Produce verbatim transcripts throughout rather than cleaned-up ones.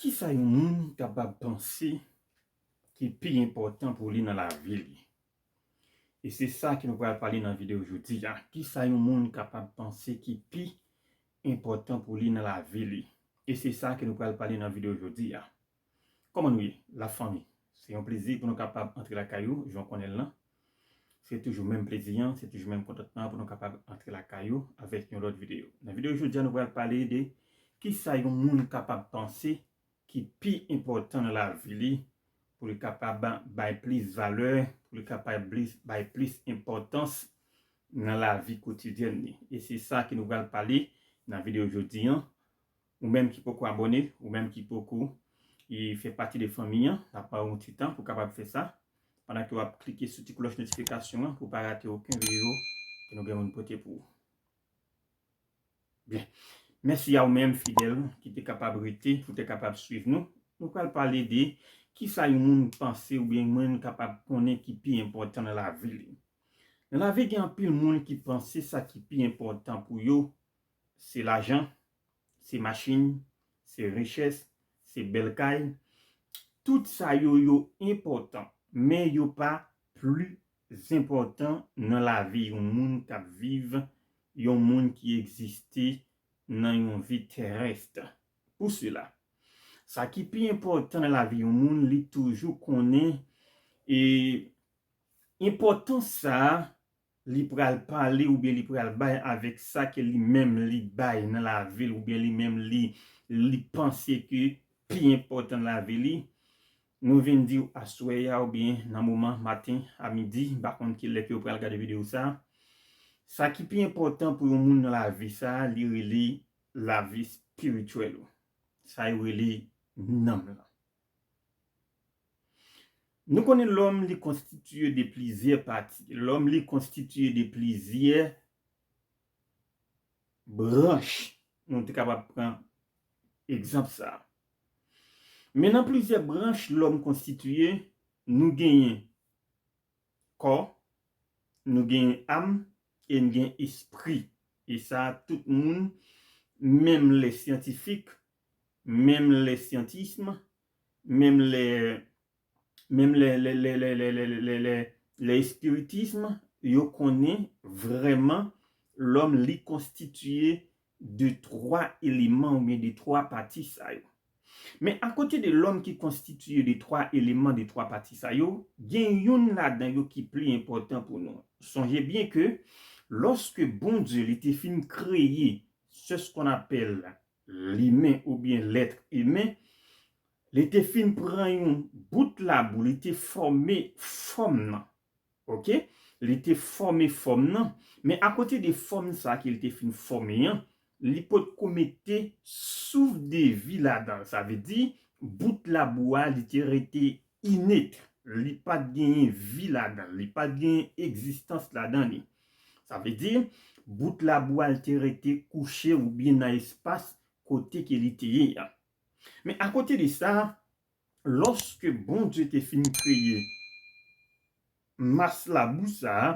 Kisa yon moun kapab panse ki pi enpòtan pou li nan lavi li? E se sa ke nou pral pale nan videyo jodi a. Kisa yon moun kapab panse ki pi enpòtan pou li nan lavi li? E se sa ke nou pral pale nan videyo jodi a. Kòman nou ye, lafanmi? Se yon plezi pou nou kapab antre lakay ou, jan w konnen l lan. Se toujou menm plezi an, se toujou menm kontantman an pou nou kapab antre lakay ou avèk yon lòt videyo. Nan videyo jodi a, nou pral pale de kisa yon moun kapab panse ki pi enpòtan nan lavi li, pou li kapab bay plis valè, pou li kapab plis, bay plis enpòtans nan lavi kotidyèn li. E se sa ke nou pral pale nan videyo jodi an. Ou menm ki poko abòne, ou menm ki poko e fè pati de fanmi an, n ap ba ou yon ti tan pou kapab fè sa, pandan ke w ap klike sou ti klòch notifikasyon an pou w pa rate okenn videyo ke nou gen pou n pote pou ou. Byen. Mèsi a ou menm, fidèl, ki te kapab rete, pou te kapab swiv nou. Nou pral pale de kisa yon moun panse oubyen yon moun kapab konnen ki pi enpòtan nan lavi li. Nan lavi, gen anpil moun ki panse sa ki pi enpòtan pou yo, se lajan, se machin, se richès, se bèl kay. Tout sa yo, yo enpòtan, men yo pa pli enpòtan nan lavi yon moun k ap viv, yon moun ki egziste nan yon vi terès. Pou sela, sa ki pi enpòtan nan lavi yon moun, li toujou konnen e enpòtans sa a, li pral pale oubyen li pral bay avèk sa ke li menm li bay nan lavi l oubyen li menm li, li panse ke pi enpòtan nan lavi li. Nou vin di w aswè a oubyen nan moman maten a midi, m pa konn ki lè ke w pral gade videyo sa a. Sa ki pi enpòtan pou yon moun nan lavi sa a, li rele lavi espirityèl ou. Sa yo rele nanm lan. Nou konnen lòm li konstitiye de plizyè pati. Lòm li konstitiye de plizyè branch. Nou te kapab pran egzanp sa a. Men nan plizyè branch lòm konstitiye, nou genyen kò, nou genyen am, e n gen espri. E sa, tout moun, menm lè syantifik, menm lè syantism, menm lè, menm lè, lè, lè, lè espiritism, yo konnen vrèman lòm li konstitiye de twa eleman oubyen de twa pati sa yo. Men akote de lòm ki konstitiye de twa eleman, de twa pati sa yo, gen youn ladan yo ki pli enpòtan pou nou. Sonje byen ke lòske Bondye li te fin kreye, c'est ce qu'on appelle l'humain oubyen l'être humain, li te fin pran yon bout labou, li te fòme fòm nan. Oke? Li te fòme fòm nan, men akote de fòm sa ke li te fin fòme an, li potko mete souf de vi ladan l. Sa vle di, bout labou a, li te rete inèt. Li pa t genyen vi ladan l. Li pa t genyen egzistans ladan li. Sa vle di, bout labou a, li te rete kouche oubyen nan espas kote ke li te ye a. Men akote de sa, lòske Bondye te fin kreye mas labou sa a,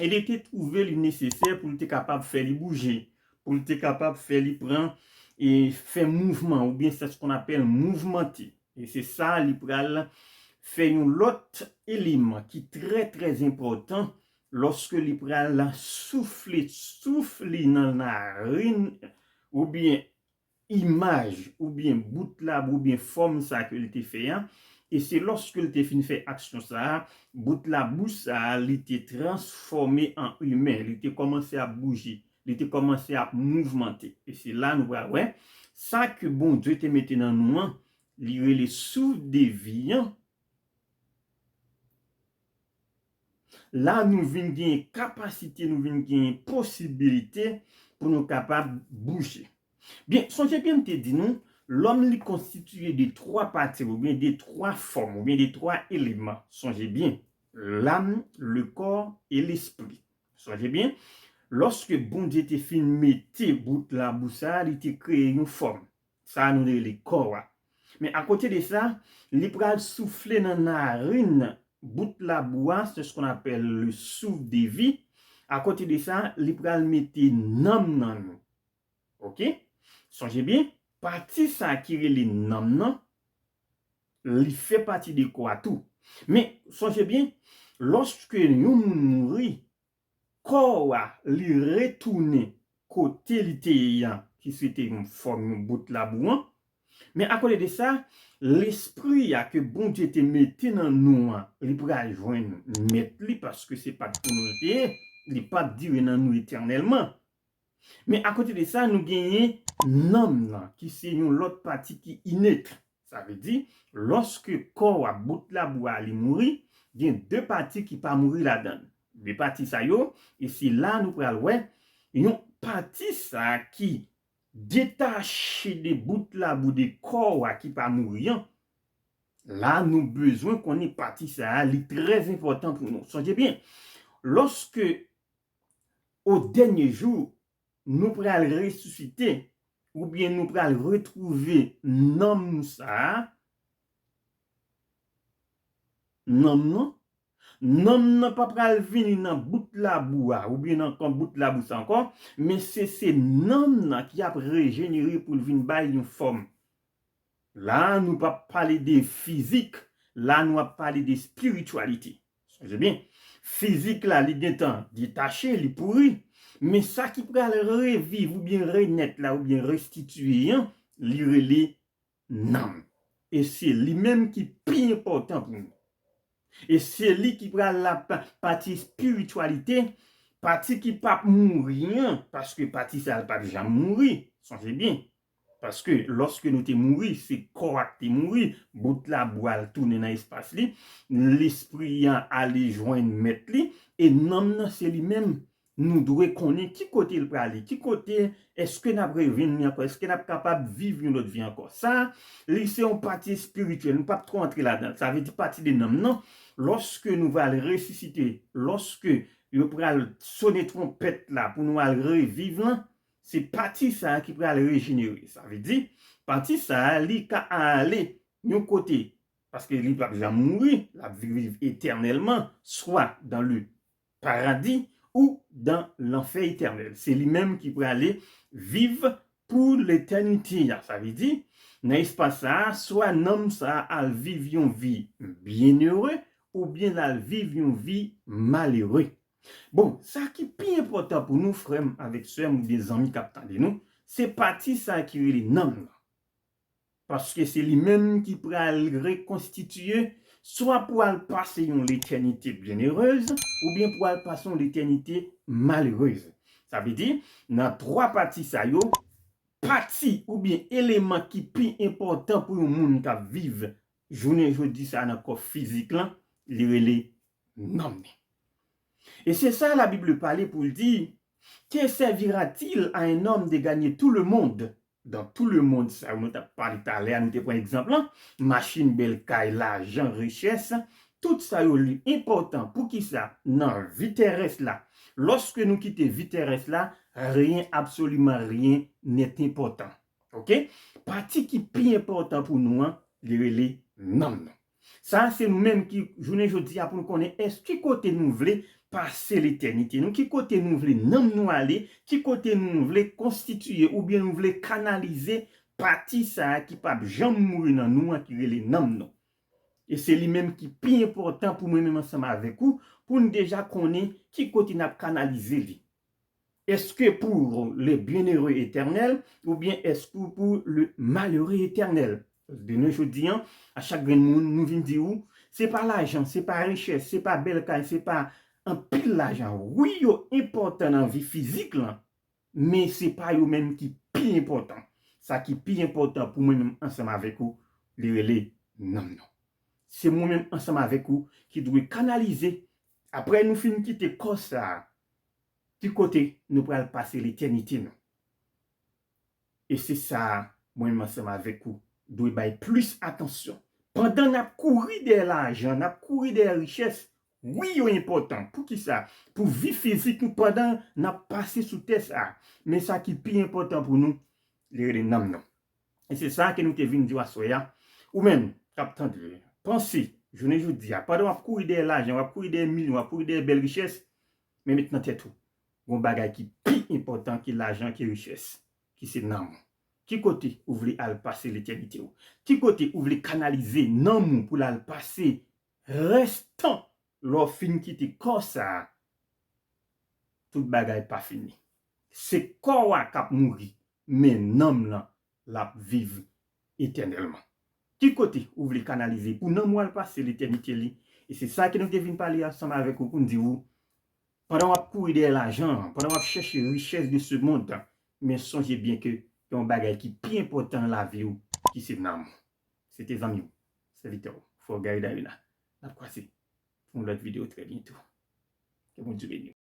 e li te twouve li nesesè pou li te kapab fè li bouje, pou li te kapab fè li pran e fè mouvman, oubyen c'est ce qu'on appelle mouvmante. E se sa li pral fè yon lòt eleman ki trè, trè enpòtan lòske li pral soufle souf li nan narin oubyen imaj oubyen bout labou oubyen fòm sa ke li te fè a. E se lòske li te fin fè aksyon sa a, bout labou sa a, li te transfòme an imen, li te kòmanse ap bouje, li te kòmanse ap mouvmante. E se la nou pral wè, sa ke Bondye te mete nan nou an, li rele souf de vi an, la nou vin gen kapasite, nou vin gen posibilite pou nou kapab bouje. Byen, sonje byen m te di nou, lòm li konstitiye de twa pati oubyen de twa fòm oubyen de twa eleman. Sonje byen, lam, le kò e lespri. Sonje byen, lòske Bondye te fin mete bout labou sa a, li te kreye yon fòm. Sa a nou rele kò a. Men akote de sa, li pral soufle nan narin bout labou a, c'est ce qu'on appelle le souffle de vie. Akote de sa, li pral mete nanm nan nou. Oke? Sonje byen, Pati sa ki rele nanm nan, li fè pati de kò a tou. Men, sonje byen, lòske yon moun mouri, kò a, li retounen kote li te ye an, ki se te yon fòm, yon bout labou an. Men akote de sa, lespri a ke Bondye te mete nan nou an, li pral jwenn mèt li, paske se pa t pou nou l te ye, li p ap dire nan nou etènèlman. Men akote de sa, nou genyen nanm nan, ki se yon lòt pati ki inet. Sa vle di, lòske kò a, bout labou a, li mouri, gen de pati ki pa mouri ladan l. De pati sa yo, e se la nou pral wè, yon pati sa ki detache de bout labou de kò a ki pa mouri an. La nou bezwen konnen pati sa a, li trè enpòtan pou nou. Sonje byen, lòske o dènye jou, nou pral resisite, oubyen nou pral retwouve nanm sa a, nanm nan, nanm nan pa pral vini nan bout labou a, oubyen nan kan bout labou sa ankò, men se, se nanm nan ki ap rejenere pou l vin bay yon fòm. La, nou p ap pale de fizik, la, nou ap pale de espirityalite. Sonje byen, fizik la, li gentan detache, li pouri, men sa ki pral reviv oubyen renèt la, oubyen restitiye an, li rele nanm. E se li menm ki pi enpòtan pou nou. E se li ki pral la pa-, pati espirityalite, pati ki p ap mouri an, paske pati sa a l p ap janm mouri. Sonje byen. Paske lòske nou te mouri, se kò a k te mouri, bout labou a l tounen nan espas li, lespri an ale jwenn mèt li, e nanm nan se li menm. Nou dwe konnen ki kote l prale, ki kote, èske n ap revin li ankò, èske n ap kapab viv yon lòt vi ankò. Sa, li se yon pati espirityèl, nou p ap twò antre ladan l. Sa vle di pati de nanm nan, lòske nou pral resisite, lòske yo pral sone twonpèt la pou nou al reviv lan, se pati sa a ki pral rejenere. Sa vle di, pati sa a, li ka ale yon kote, paske li p ap janm mouri, l ap viv etènèlman, swa dans le paradis ou dans l'enfer éternel. Se li menm ki prale viv pou letènite a. Sa vle di, nan espas sa a, swa nanm sa a al viv yon vi byenere, oubyen l al viv yon vi malere. Bon, sa ki pi enpòtan pou nou, frè m avèk sè m oubyen zanmi k ap tande nou, se pati sa a ki rele nanm nan. Paske se li menm ki pral rekonstitiye, swa pou al pase yon letènite byenerez, oubyen pou al pase yon letènite malerez. Sa vle di, nan twa pati sa yo, pati oubyen eleman ki pi enpòtan pou yon moun k ap viv jounen jodi sa a nan kò fizik lan, li rele nanm li. Et c'est ça la Bible parle pour dire, que servira-t-il à un homme de gagner tout le monde? Dans tout le monde, sa nou t ap pale talè a, nou te pran egzanp lan, machin, bèl kay, lajan, richès, tout sa yo li enpòtan. Poukisa? Nan vi terès la. Lòske nou kite vi terès la, rien, absoliman rien n'est important. Oke? Pati ki pi enpòtan pou nou an, li rele nanm nou. Sa se nou menm ki, jounen jodi a, pou nou konnen èske ki kote nou vle pase letènite nou, ki kote nou vle nanm nou ale, ki kote nou vle konstitiye oubyen nou vle kanalize pati sa a ki p ap janm mouri nan nou an, ki rele nanm nou. E se li menm ki pi enpòtan pou mwen menm ansanm avèk ou, pou n deja konnen ki kote n ap kanalize li. Èske pou le byenere etènèl oubyen èske pou le malere etènèl? De nou jodi an, a chak grenn moun, nou vin di ou, se pa lajan, se pa richès, se pa bèl kay, se pa anpil lajan. Wi, yo enpòtan nan vi fizik lan, men se pa yo menm ki pi enpòtan. Sa ki pi enpòtan pou mwen menm ansanm avèk ou, li rele nanm nou. Se mwen menm ansanm avèk ou ki dwe kanalize, apre nou fin kite kò sa a, ki kote nou pral pase letènite nou. E se sa a, mwen menm ansanm avèk ou, dwe bay plis atansyon. Pandan n ap kouri dèyè lajan, n ap kouri dèyè richès, wi, yo enpòtan. Poukisa? Pou vi fizik nou, pandan n ap pase sou tè sa a. Men sa ki pi enpòtan pou nou, li rele nanm nou. E se sa ke nou te vin di w aswè a. Ou menm k ap tande, panse, jounen jodi a, pandan w ap kouri dèyè lajan, w ap kouri dèyè milyon, w ap kouri dèyè bèl richès, men met nan tèt ou, gon bagay ki pi enpòtan ke lajan, ke richès, ki se nanm ou. Ki kote ou vle al pase letènite w? Ki kote ou vle kanalize nanm ou pou l al pase rès tan lè w fin kite kò sa a? Tout bagay pa fini. Se kò a k ap mouri, men nanm lan, l ap viv etènèlman. Ki kote ou vle kanalize pou nanm ou al pase letènite li? E se sa ke nou te vin pale ansanm avèk ou pou n di ou, pandan w ap kouri dèyè lajan an, pandan w ap chèche richès de ce monde, men sonje byen ke gen yon bagay ki pi enpòtan nan lavi w, ki se nanm ou. Se te zanmi w, sèvitè w, frè Gary Darina. N ap kwaze pou yon lòt videyo trè byento. Ke Bondye beni w.